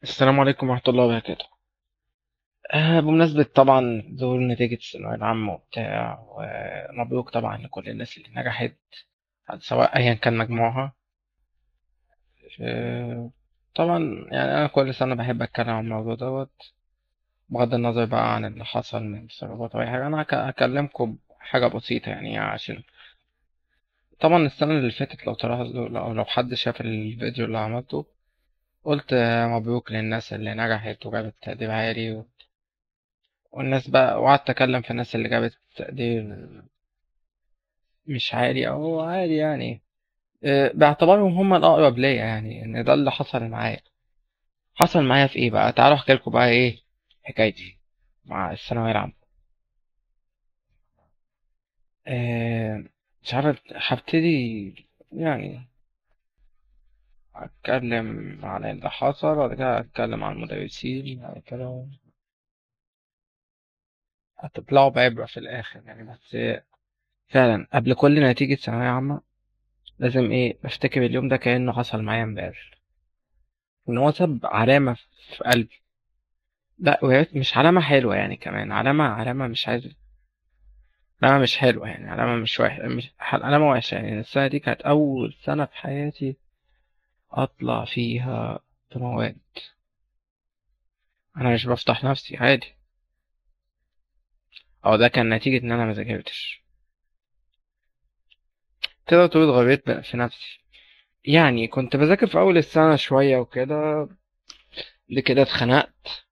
السلام عليكم ورحمة الله وبركاته. بمناسبة طبعا ظهور نتيجة الثانوية العامة وبتاع، ومبروك طبعا لكل الناس اللي نجحت سواء أيا كان مجموعها. طبعا يعني أنا كل سنة بحب أتكلم عن الموضوع دوت، بغض النظر بقى عن اللي حصل من صعوبات أو أي حاجة. أنا هكلمكم حاجة بسيطة يعني، عشان طبعا السنة اللي فاتت لو تلاحظوا أو لو حد شاف الفيديو اللي عملته، قلت مبروك للناس اللي نجحت وجابت تقدير عالي والناس بقى، وقعدت أتكلم في الناس اللي جابت تقدير مش عالي أو عالي يعني، باعتبارهم هم الأقرب ليا، يعني إن ده اللي حصل معايا. حصل معايا في إيه بقى؟ تعالوا أحكي لكم بقى إيه حكايتي مع الثانوية العامة. مش عارف هبتدي يعني أتكلم عن اللي حصل، وبعد كده أتكلم عن المدرسين، بعد كده هتطلعوا بعبرة في الآخر يعني. بس فعلا قبل كل نتيجة ثانوية عامة لازم بفتكر اليوم ده كأنه حصل معايا امبارح، إن هو ساب علامة في قلبي. لا، ويا ريت مش علامة حلوة يعني، كمان علامة مش عايز، علامة مش حلوة يعني، علامة مش وحشة، مش علامة وحشة يعني. السنة دي كانت أول سنة في حياتي أطلع فيها في مواد. أنا مش بفتح نفسي عادي، أو ده كان نتيجة إن أنا ما ذاكرتش، تقدر تقول اتغريت بقى في نفسي يعني. كنت بذاكر في أول السنة شوية وكده، لكده اتخنقت،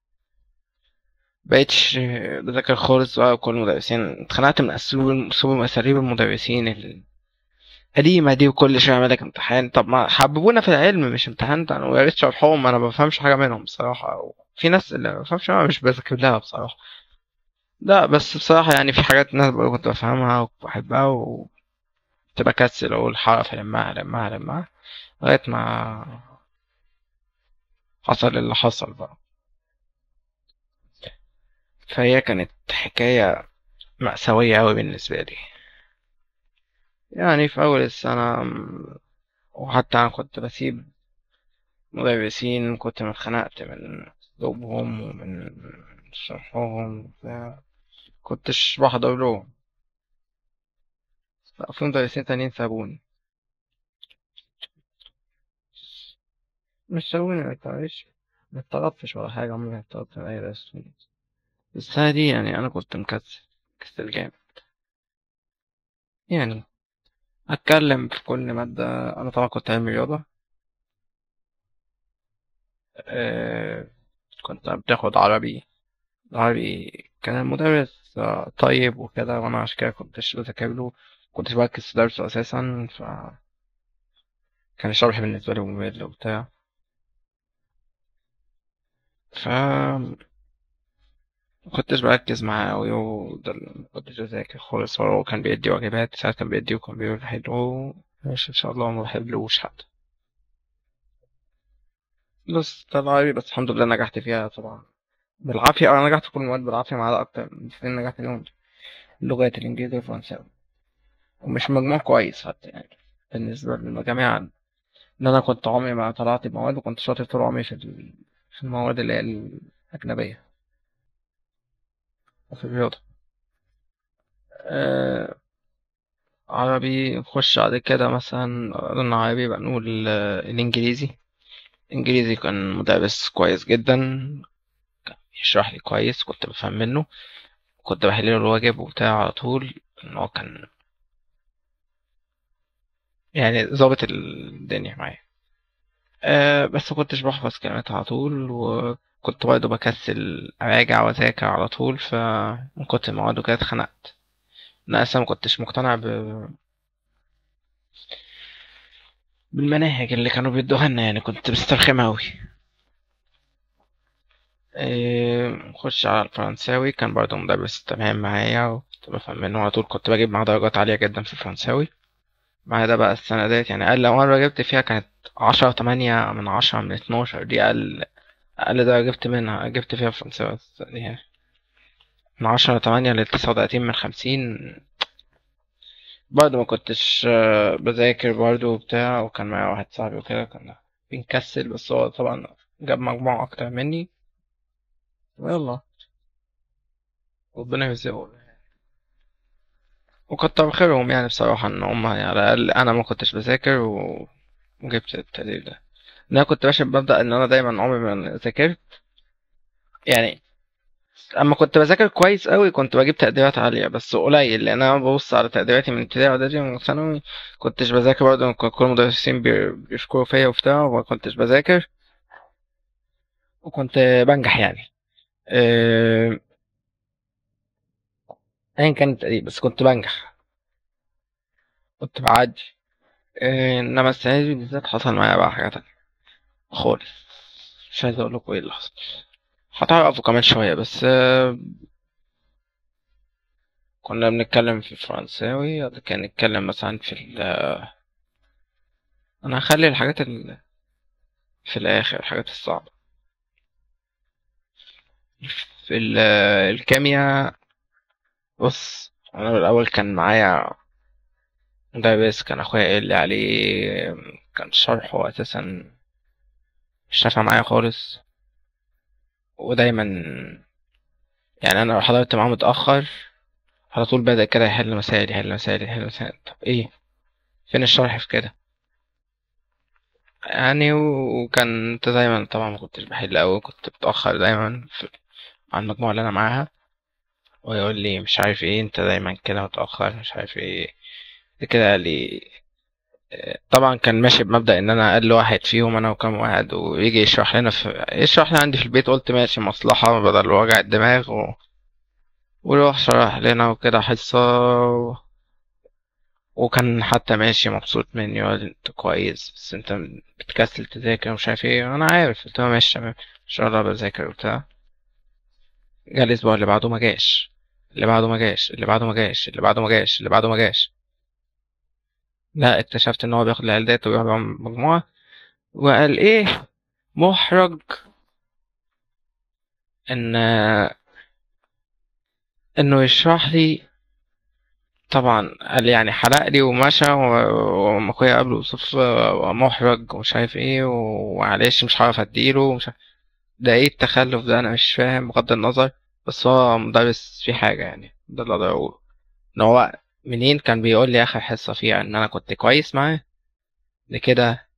بقيتش بذاكر خالص بقى. كل المدرسين اتخنقت من أسلوب أساليب المدرسين القديمة دي، وكل شوية يعمل لك امتحان. طب ما حببونا في العلم مش امتحان، انا ويا ريت شرحهم، انا ما بفهمش حاجة منهم بصراحة. في ناس اللي ما بفهمش منها مش بذاكر لها بصراحة. لا بس بصراحة يعني في حاجات ناس كنت بفهمها وبحبها، وكنت بكسل اقول هعرف المها المها المها لغاية ما حصل اللي حصل بقى. فهي كانت حكاية مأساوية أوي بالنسبة لي يعني. في أول السنة، وحتى أنا كنت بسيب مدرسين، كنت اتخنقت من أسلوبهم ومن شرحهم، كنتش بحضر لهم. لا، في مدرسين تانيين سابوني، مش سابوني، ما اتطردتش، ما اتطردتش ولا حاجة، عمري ما اتطردت من أي درس. السنة دي يعني أنا كنت مكسل، مكسل جامد يعني. أتكلم في كل مادة. أنا طبعا كنت علمي رياضة، كنت بتاخد عربي. العربي كان المدرس طيب وكده، وأنا عشان كده كنتش بذاكر له، كنتش بركز في درسه أساسا، ف كان الشرح بالنسبة لي ممل وبتاع. ف ما كنتش بركز معاه أوي، وده اللي ما كنتش بذاكر خالص. هو كان بيدي واجبات ساعات، كان بيدي وكان بيقول حلو ماشي إن شاء الله، ما بحبلوش حتى. بس ده العربي، بس الحمد لله نجحت فيها طبعا بالعافية. أنا نجحت في كل المواد بالعافية، ما عدا أكتر من اتنين نجحت فيهم، اللغات الإنجليزي والفرنساوي، ومش مجموع كويس حتى يعني بالنسبة للجامعة. إن أنا كنت عمري ما طلعت بمواد، وكنت شاطر طول عمري في المواد اللي هي الأجنبية وفي الرياضة. عربي. نخش بعد كده مثلا قلنا عربي، بقى نقول الإنجليزي. الإنجليزي كان مدرس كويس جدا، كان بيشرح لي كويس، كنت بفهم منه، كنت بحل له الواجب وبتاع على طول. إن هو كان يعني ظابط الدنيا معايا. بس ما كنتش بحفظ كلمات على طول، وكنت برضه بكسل أراجع وأذاكر على طول، فمن كتر المواد وكده اتخنقت. أنا أصلا ما كنتش مقتنع بالمناهج اللي كانوا بيدوها لنا يعني، كنت مسترخمها أوي. نخش على الفرنساوي. كان برضه مدرس تمام معايا، وكنت بفهم منه على طول، كنت بجيب معاه درجات عالية جدا في الفرنساوي. معايا ده بقى السنة ديت يعني أقل مرة جبت فيها كانت عشرة تمانية من عشرة من اتناشر، دي أقل درجة جبت منها، جبت فيها فرنساوي السنة دي يعني. من عشرة تمانية لتسعة وتلاتين من 50. برضه ما كنتش بذاكر برضه وبتاع، وكان معايا واحد صاحبي وكده كنا بنكسل، بس هو طبعا جاب مجموع اكتر مني، ويلا ربنا يرزقه وكتر خيرهم يعني بصراحة، ان هم يعني على الاقل انا ما كنتش بذاكر وجبت التقدير ده. انا كنت ماشي بمبدأ ان انا دايما عمري ما ذاكرت يعني، اما كنت بذاكر كويس قوي كنت بجيب تقديرات عالية بس قليل، لان انا ببص على تقديراتي من ابتدائي واعدادي ومن ثانوي كنتش بذاكر برضه، كان كل المدرسين بيشكروا فيا وبتاع، وما كنتش بذاكر وكنت بنجح يعني. ايا كان التقدير بس كنت بنجح، كنت بعدي. انما السنة دي بالذات حصل معايا بقى حاجة تانية خالص، مش عايز اقول لكم ايه اللي حصل، هتعرفوا كمان شوية. بس كنا بنتكلم في الفرنساوي، كان نتكلم مثلا في انا هخلي الحاجات في الاخر، الحاجات الصعبة في الكيمياء. بص انا الاول كان معايا مدرس، كان اخويا قال لي عليه، كان شرحه اساسا مش نافع معايا خالص، ودايما يعني انا لو حضرت معاه متاخر على طول بدأ كده يحل مسائل يحل مسائل يحل مسائل. طب ايه فين الشرح في كده يعني؟ وكان دايما طبعا ما كنتش بحل أوي، كنت بتأخر دايما على المجموعة اللي انا معاها، ويقول لي مش عارف ايه انت دايما كده متأخر مش عارف ايه كده. قال لي طبعا كان ماشي بمبدأ ان انا اقل واحد فيهم، انا وكام واحد، ويجي يشرح لنا يشرح لنا عندي في البيت. قلت ماشي مصلحة بدل وجع الدماغ ويروح شرح لنا وكده حصة وكان حتى ماشي مبسوط مني وقال انت كويس بس انت بتكسل تذاكر ومش عارف ايه. انا عارف، قلت له ماشي تمام ان شاء الله بذاكر وبتاع. جه الاسبوع اللي بعده ما جاش، اللي بعده ما جاش، اللي بعده ما جاش، اللي بعده ما جاش، اللي بعده ما جاش. لا اكتشفت ان هو بياخد العيال ديت وبيروح معاهم مجموعة، وقال ايه محرج انه يشرح لي. طبعا قال يعني حرق لي ومشى، واخويا قابله بالصدفة محرج ومش عارف ايه ومعلش مش هعرف اديله ومش عارف. ده ايه التخلف ده؟ انا مش فاهم بغض النظر، بس هو مدرس في حاجة يعني، ده اللي اقدر اقوله. ان هو منين كان بيقول لي اخر حصة فيها ان انا كنت كويس معاه، لكده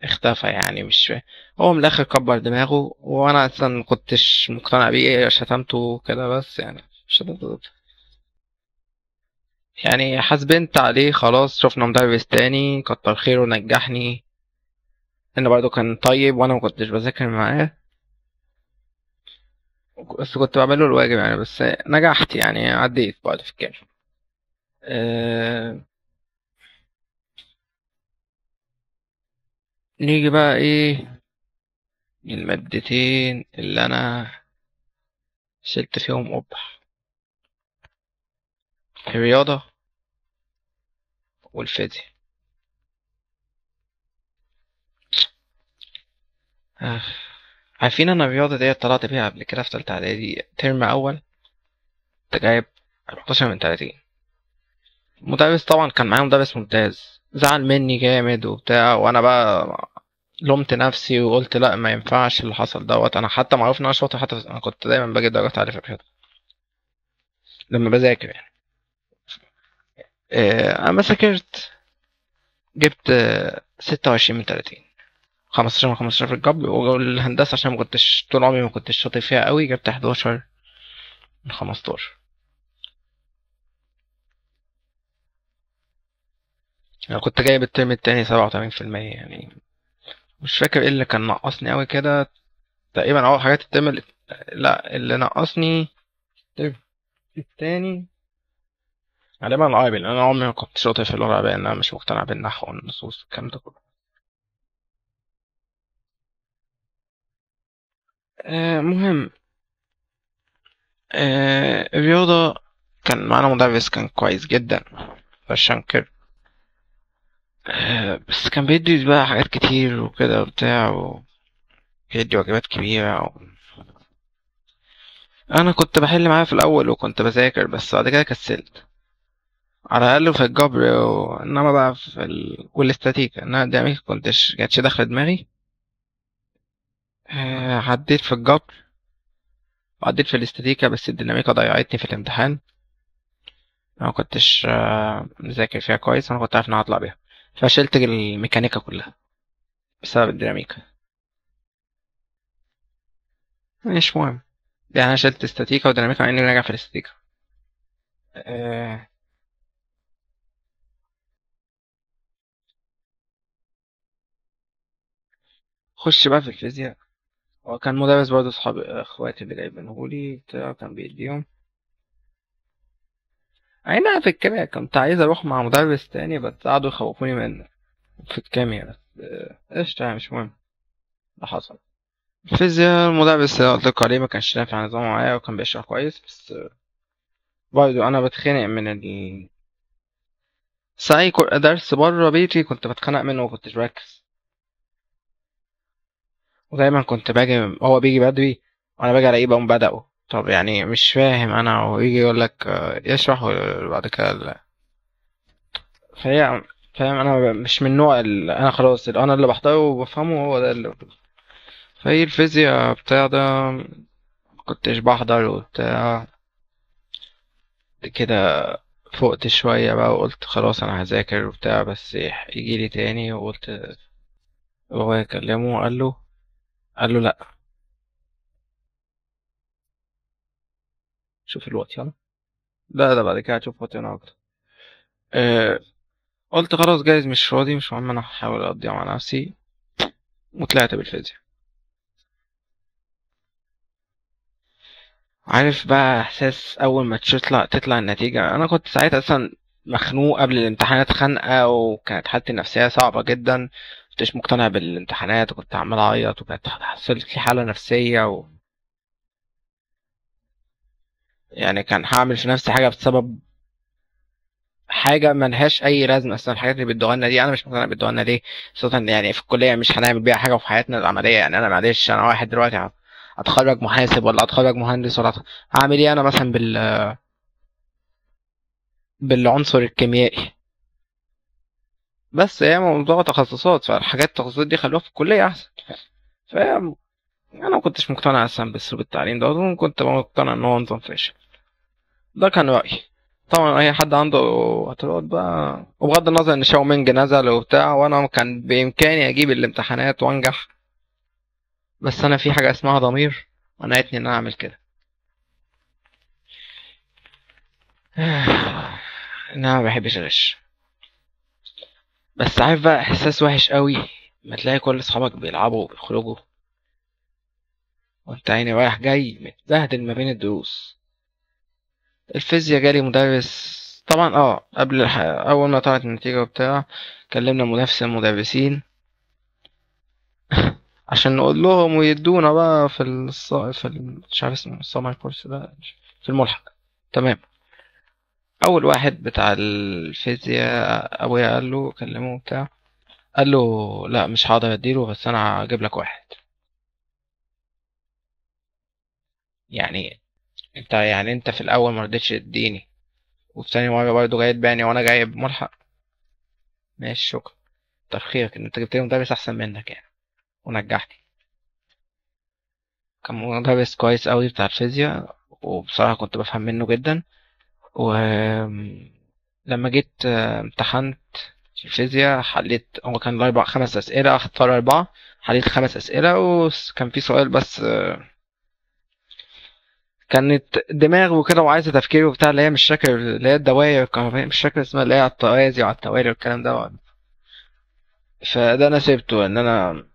اختفى يعني، مش فاهم. هو من الاخر كبر دماغه، وانا اصلا ما كنتش مقتنع بيه، شتمته كده بس يعني، شتمته يعني، حاسبنت عليه خلاص. شفنا مدرس تاني كتر خيره نجحني، انه برضه كان طيب وانا ما كنتش بذاكر معاه، بس كنت بعمله الواجب يعني، بس نجحت يعني، عديت برضه في الكام. نيجي بقى ايه المادتين اللي انا شلت فيهم قبح، الرياضة والفيزياء. عارفين انا الرياضة دي طلعت بيها قبل كده في تالتة اعدادي ترم اول، كنت جايب 14 من 30. المدرس طبعا كان معايا مدرس ممتاز، زعل مني جامد وبتاع، وانا بقى لومت نفسي وقلت لا ما ينفعش اللي حصل دوت. انا حتى معروف ان انا شاطر، حتى انا كنت دايما بجيب درجات عالية في الرياضة لما بذاكر يعني. اما ذاكرت جبت 26 من 30، 15 من 15 في الجبر، والهندسة عشان ما كنتش طول عمري ما كنتش شاطر فيها قوي جبت 11 من 15. انا كنت جايب الترم التاني سبعة وتمانين في المية يعني، مش فاكر ايه اللي كان نقصني قوي كده تقريبا. اول حاجات الترم اللي، لا اللي نقصني الترم التاني غالبا العربي، لان انا عمري ما كنت شاطر في اللغة العربية، لان انا مش مقتنع بالنحو والنصوص والكلام ده كله. المهم، الرياضة كان معانا مدرس كان كويس جدا فشنكر، بس كان بيدي بقى حاجات كتير وكده وبتاع، وبيدي واجبات كبيرة أنا كنت بحل معاه في الأول وكنت بذاكر، بس بعد كده كسلت على الأقل في الجبر إنما بقى في والاستاتيكا، إنما دي ما كنتش جاتش داخلة دماغي. عديت في الجبر وعديت في الاستاتيكا، بس الديناميكا ضيعتني في الامتحان. انا ما كنتش مذاكر فيها كويس، انا كنت عارف ان انا هطلع بيها، فشلت الميكانيكا كلها بسبب الديناميكا. مش مهم يعني، انا شلت استاتيكا وديناميكا مع اني راجع في الاستاتيكا. خش بقى في الفيزياء. هو كان مدرس برضه اصحابي اخواتي اللي جايبينهولي بتاع، كان بيديهم. انا في الكيمياء كنت عايز اروح مع مدرس تاني، بس قعدوا يخوفوني منه في الكيمياء، بس قشطة يعني، مش مهم ده حصل. الفيزياء المدرس اللي قلت لكم عليه ما كانش نافع نظامه معايا، وكان بيشرح كويس، بس برضه انا بتخنق من ال ساعي درس بره بيتي كنت بتخنق منه ومكنتش بركز، ودايما كنت باجي هو بيجي بدري وانا باجي الاقيه بقوم بدأه. طب يعني مش فاهم انا، ويجي يقول لك يشرح وبعد كده فهي فاهم، انا مش من نوع انا خلاص انا اللي بحضره وبفهمه هو ده اللي. فهي الفيزياء بتاع ده كنتش بحضر وبتاع كده. فقت شوية بقى وقلت خلاص أنا هذاكر وبتاع، بس يجي لي تاني وقلت بابا يكلمه، قال له لأ. شوف الوقت يلا، لا ده بعد كده هتشوف وقت أنا أكتر. قلت خلاص جايز مش فاضي، مش مهم، أنا هحاول أقضيها مع نفسي، وطلعت بالفيزياء. عارف بقى إحساس أول ما تطلع النتيجة. أنا كنت ساعتها أصلا مخنوق قبل الامتحانات خنقة، وكانت حالتي النفسية صعبة جدا، كنتش مقتنع بالامتحانات، وكنت عمال أعيط، وكانت حصلت لي حالة نفسية يعني كان هعمل في نفسي حاجة بسبب حاجة ملهاش أي لازمة أصلا. الحاجات اللي بيدوها لنا دي أنا مش مقتنع بيدوها لنا ليه، خصوصا يعني في الكلية مش هنعمل بيها حاجة في حياتنا العملية. يعني أنا معلش، أنا واحد دلوقتي أتخرج محاسب ولا أتخرج مهندس ولا هعمل إيه أنا مثلا بالعنصر الكيميائي؟ بس هي موضوع تخصصات، فالحاجات التخصصات دي خلوها في الكلية أحسن. فهي أنا ما كنتش مقتنع أصلا بأسلوب التعليم ده، وكنت مقتنع إن هو نظام فاشل. ده كان رأيي. طبعا أي حد عنده اعتراض بقى، وبغض النظر إن شاومينج نزل وبتاع، وأنا كان بإمكاني أجيب الامتحانات وأنجح، بس أنا في حاجة اسمها ضمير منعتني إن أنا أعمل كده. إن أنا ما بحبش أغش. بس عارف بقى إحساس وحش قوي ما تلاقي كل أصحابك بيلعبوا وبيخرجوا وأنت عيني رايح جاي متبهدل ما بين الدروس. الفيزياء جالي مدرس طبعا قبل أول ما طلعت النتيجة وبتاع، كلمنا نفس المدرسين عشان نقول لهم ويدونا بقى في في مش عارف اسمه السمر كورس ده، في الملحق. تمام. أول واحد بتاع الفيزياء أبويا قال له كلمه وبتاع، قال له لا مش هقدر اديله، بس أنا هجيب لك واحد. يعني أنت في الأول ما رضيتش تديني، وفي تاني مرة برضه جاي تباني وأنا جايب ملحق. ماشي شكرا، كتر خيرك إن أنت جبت لي مدرس أحسن منك يعني ونجحتني. كان مدرس كويس قوي بتاع الفيزياء، وبصراحة كنت بفهم منه جدا. و لما جيت امتحنت في الفيزياء حليت، هو كان 4 5 أسئلة، اختار 4، حليت 5 أسئلة، وكان في سؤال بس كانت دماغ وكده وعايزة تفكير وبتاع، اللي هي مش فاكر، اللي هي الدوائر الكهربائية، مش فاكر اسمها، اللي هي على التوازي وعلى التوالي والكلام ده. فده أنا سيبته، إن أنا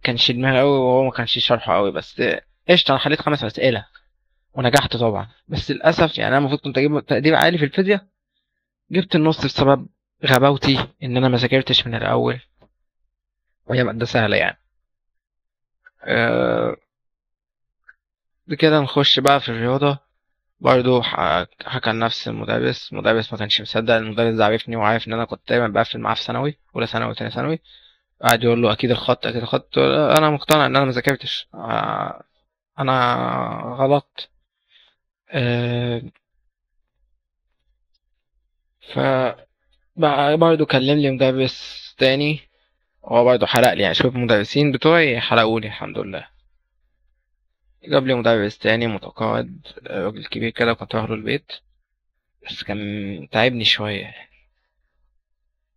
كانش دماغي قوي وهو ما كانش شرحه قوي، بس قشطة أنا حليت 5 أسئلة ونجحت طبعا. بس للأسف يعني أنا المفروض كنت أجيب تقدير عالي في الفيزياء، جبت النص بسبب غباوتي إن أنا ما ذاكرتش من الأول، وهي مادة سهلة يعني. بكده نخش بقى في الرياضة. برضو حكى لنفس المدرس، المدرس ما كانش مصدق، المدرس ده عارفني وعارف إن أنا كنت دايما بقفل معاه في ثانوي، أولى ثانوي وتانية ثانوي، قعد يقول له أكيد الخط، أكيد الخط. أنا مقتنع إن أنا ما ذاكرتش، أنا غلط. ف بقى برضو كلم لي مدرس تاني، هو برضو حرق لي يعني، شوف المدرسين بتوعي حرقوا لي الحمد لله. جاب لي مدرس تاني متقاعد، راجل كبير كده، كنت رايح له البيت، بس كان تعبني شوية.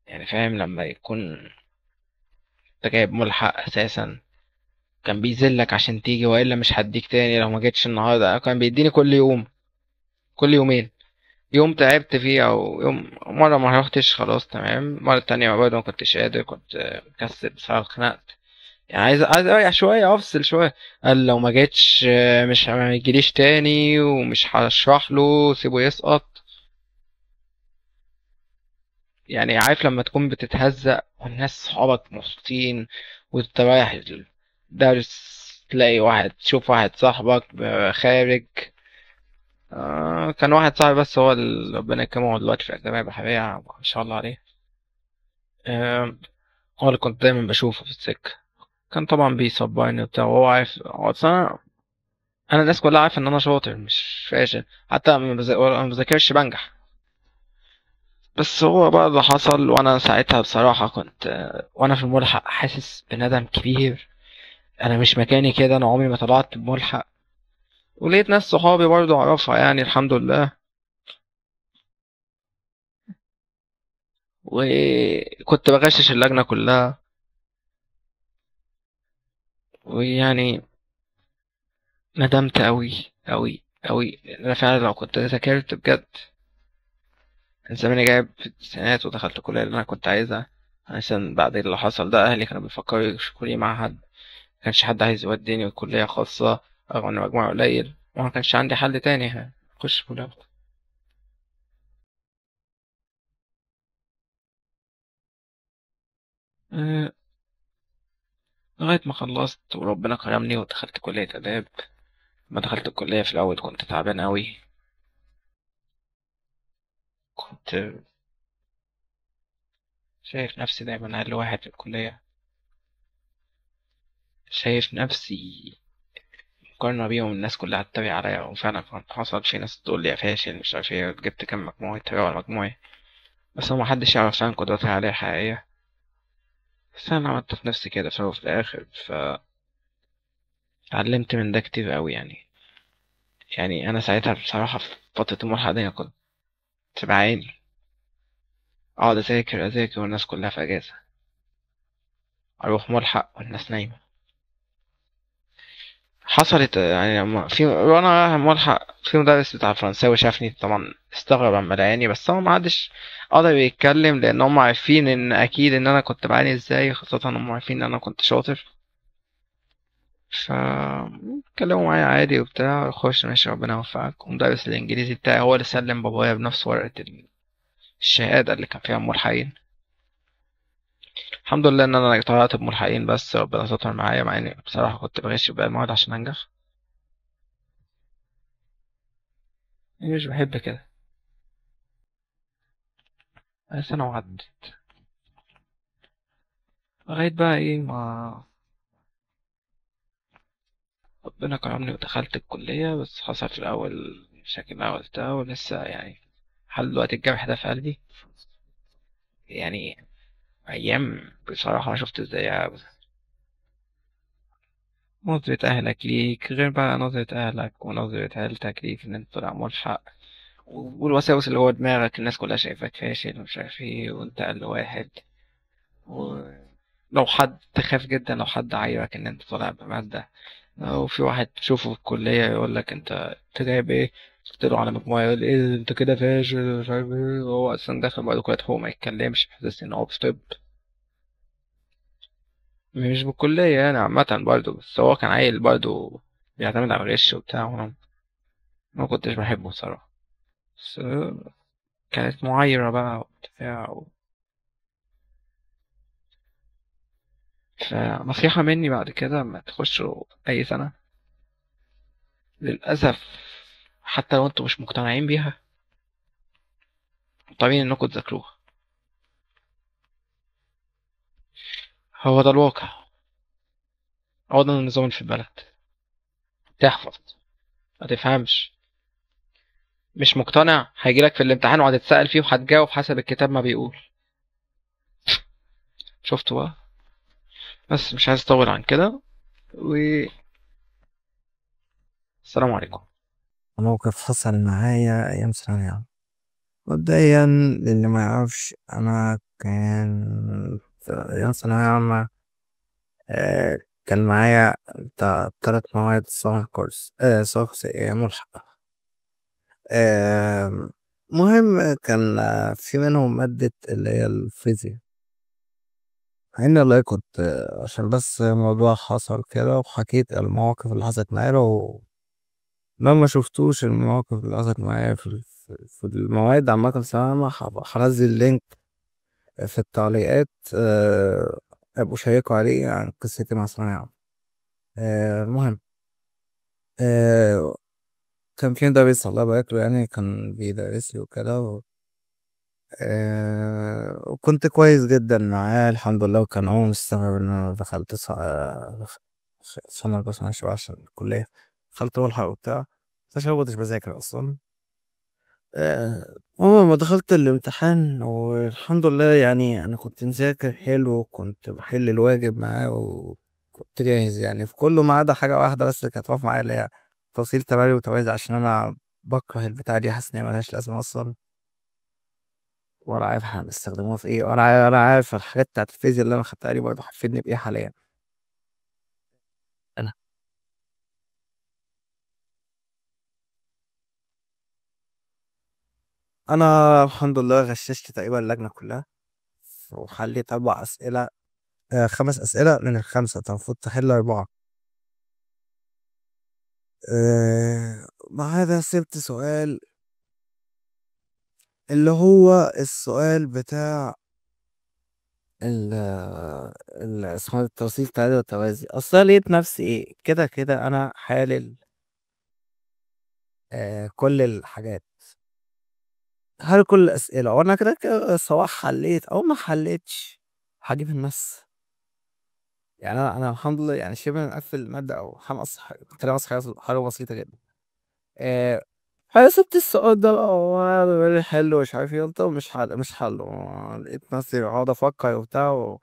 يعني فاهم لما يكون انت جايب ملحق اساسا، كان بيذلك عشان تيجي، والا مش هديك تاني لو ما جيتش النهارده. كان بيديني كل يوم، كل يومين، يوم تعبت فيه او يوم مرة ما روحتش خلاص تمام، المرة التانية برضه ما كنتش قادر، كنت مكسل بصراحة، اتخنقت يعني، عايز اريح شوية، افصل شوية. قال لو ما جيتش مش ما يجيليش تاني، ومش هشرح له، سيبه يسقط. يعني عارف لما تكون بتتهزق والناس صحابك مبسوطين، وانت رايح درس تلاقي واحد، تشوف واحد صاحبك خارج. كان واحد صاحبي بس هو اللي ربنا يكرمه، هو دلوقتي في أكاديمية بحرية ما شاء الله عليه. هو اللي كنت دايما بشوفه في السكة، كان طبعا بيصبرني وبتاع، وهو عارف، هو أصلا أنا الناس كلها عارفة إن أنا شاطر مش فاشل، حتى ما بذاكرش بنجح. بس هو بقى اللي حصل، وأنا ساعتها بصراحة كنت وأنا في الملحق حاسس بندم كبير، أنا مش مكاني كده، أنا عمري ما طلعت بملحق. ولقيت ناس صحابي برضو أعرفها يعني الحمد لله، وكنت بغشش اللجنة كلها، ويعني ندمت أوي أوي أوي. أنا فعلا لو كنت ذاكرت بجد كان زماني جايب في التسعينات ودخلت الكلية اللي أنا كنت عايزها. عشان بعد اللي حصل ده أهلي كانوا بيفكروا يشوفوا لي معهد، ما كانش حد عايز يوديني كلية خاصة رغم إن مجموعي قليل، وما كانش عندي حل تاني أخش كلية. لغاية ما خلصت وربنا كرمني ودخلت كلية آداب. ما دخلت الكلية في الأول كنت تعبان أوي، كنت شايف نفسي دايما أقل واحد في الكلية، شايف نفسي مقارنة بيهم الناس كلها هتتريق عليا، وفعلا حصل في ناس تقول لي يا فاشل مش عارف ايه، جبت كام مجموعة يتريقوا على مجموعي، بس هو محدش يعرف فعلا قدراتي عليها الحقيقية. بس أنا عملت في نفسي كده في الأول وفي الآخر، ف اتعلمت من ده كتير أوي. يعني أنا ساعتها بصراحة في فترة الملحق دي كنت بعاني، أقعد أذاكر أذاكر والناس كلها في أجازة، أروح ملحق والناس نايمة. حصلت يعني لما في وأنا رايح ملحق في مدرس بتاع الفرنساوي شافني، طبعا استغرب لما لقاني، بس هو ما عادش قدر يتكلم لأن هم عارفين إن أكيد إن أنا كنت بعاني إزاي، خاصة إن هم عارفين إن أنا كنت شاطر. ف اتكلموا معايا عادي وبتاع، خش ماشي ربنا يوفقك. ومدرس الإنجليزي بتاعي هو اللي سلم بابايا بنفس ورقة الشهادة اللي كان فيها ملحقين. الحمد لله إن أنا طلعت بملحقين، بس ربنا ستر معايا، مع إني بصراحة كنت بغش باقي المواد عشان أنجح. أنا مش بحب كده، سنة وعدت لغاية بقى إيه ما ربنا كرمني ودخلت الكلية. بس حصل في الأول مشاكل الأول ده، ولسه لحد دلوقتي الجرح ده في قلبي. أيام بصراحة ما شفت إزاي نظرة أهلك ليك غير بقى نظرة أهلك ونظرة عيلتك ليك إن أنت طالع ملحق، والوساوس اللي هو دماغك الناس كلها شايفاك فاشل ومش عارف إيه وأنت أقل واحد، ولو حد تخاف جدا لو حد عايرك إن أنت طالع بمادة، أو في واحد تشوفه في الكلية يقول لك أنت جايب إيه، قلت له على مجموعة يقول إيه أنت كده فاشل مش عارف إيه، وهو أصلا داخل بعد كلية حقوق ما يتكلمش، بحس إن هو في طب مش بالكلية عامة برضه، بس هو كان عيل برضه بيعتمد على الغش وبتاع، وأنا ما كنتش بحبه بصراحة، بس كانت معايرة بقى وبتاع فنصيحة مني بعد كده ما تخشوا أي سنة للأسف، حتى لو انتوا مش مقتنعين بيها مضطرين انكم تذاكروها، هو ده الواقع، هو ده النظام اللي في البلد. تحفظ ما تفهمش، مش مقتنع هيجيلك في الامتحان وهتتسأل فيه وهتجاوب حسب الكتاب ما بيقول. شفتوا بقى؟ بس مش عايز اطول عن كده، و السلام عليكم. موقف حصل معايا أيام ثانوية عامة. مبدئيا للي ميعرفش أنا كان أيام ثانوية عامة كان معايا تلات مواد summer course ملحق. مهم كان في منهم مادة اللي هي الفيزيا، مع إني والله كنت عشان بس الموضوع حصل كده وحكيت المواقف اللي حصلت معايا. لو ما شفتوش المواقف اللي حصلت معايا في المواد عامة في ثانوية عامة، هنزل link في التعليقات، ابقوا شيكوا عليه عن قصتي مع ثانوية عامة. المهم، كان في مدرس الله يبارك له، كان بيدرس لي وكده، وكنت كويس جدا معاه الحمد لله، وكان هو مستغرب ان انا دخلت سنة بس معلش بقى عشان الكلية دخلت ملحق وبتاع، بس عشان ما كنتش بذاكر اصلا. المهم لما دخلت الامتحان والحمد لله انا كنت مذاكر حلو وكنت بحل الواجب معاه وكنت جاهز في كله، ما عدا حاجة واحدة بس كانت واقفة معايا اللي هي توصيل تبادل وتوازي، عشان انا بكره البتاعة دي، حاسس ان هي ملهاش لازمة اصلا، ولا عارف هنستخدموها في ايه، ولا عارف الحاجات بتاعت الفيزياء اللي انا خدتها دي برضه هتفيدني بايه حاليا. انا الحمد لله غششت تقريبا اللجنة كلها وحليت 4 أسئلة، 5 أسئلة من ال5، انت المفروض تحل 4. مع هذا سبت سؤال اللي هو السؤال بتاع اسمه التوصيل تبادل والتوازي. أصل لقيت نفسي إيه كده كده أنا حالل كل الحاجات، هل كل الأسئلة، وأنا كده كده سواء حليت أو ما حليتش هجيب النص. أنا الحمد لله شبه مقفل المادة أو هنقص حاجة، كنت ناقص حاجة بسيطة جدا. فسبت السؤال ده بقى، وهو بيقول لي حلو ومش عارف إيه، قلت له مش حل، مش حله. لقيت نفسي بقعد أفكر وبتاع،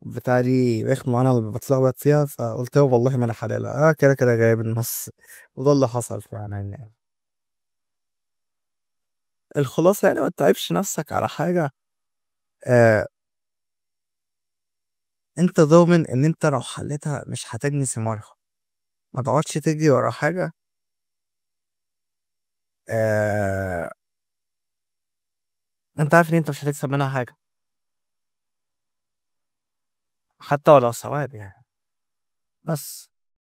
بتاع دي رخمة وأنا بتلخبط فيها، فقلت له والله ما أنا حللها، أنا كده كده جايب النص، وده اللي حصل فعلا. الخلاصة ما تتعبش نفسك على حاجة، أنت ضامن إن أنت لو حلتها مش هتجني ثمارها. ما تقعدش تجري ورا حاجة، أنت عارف إن أنت مش هتكسب منها حاجة حتى ولو ثواب. بس.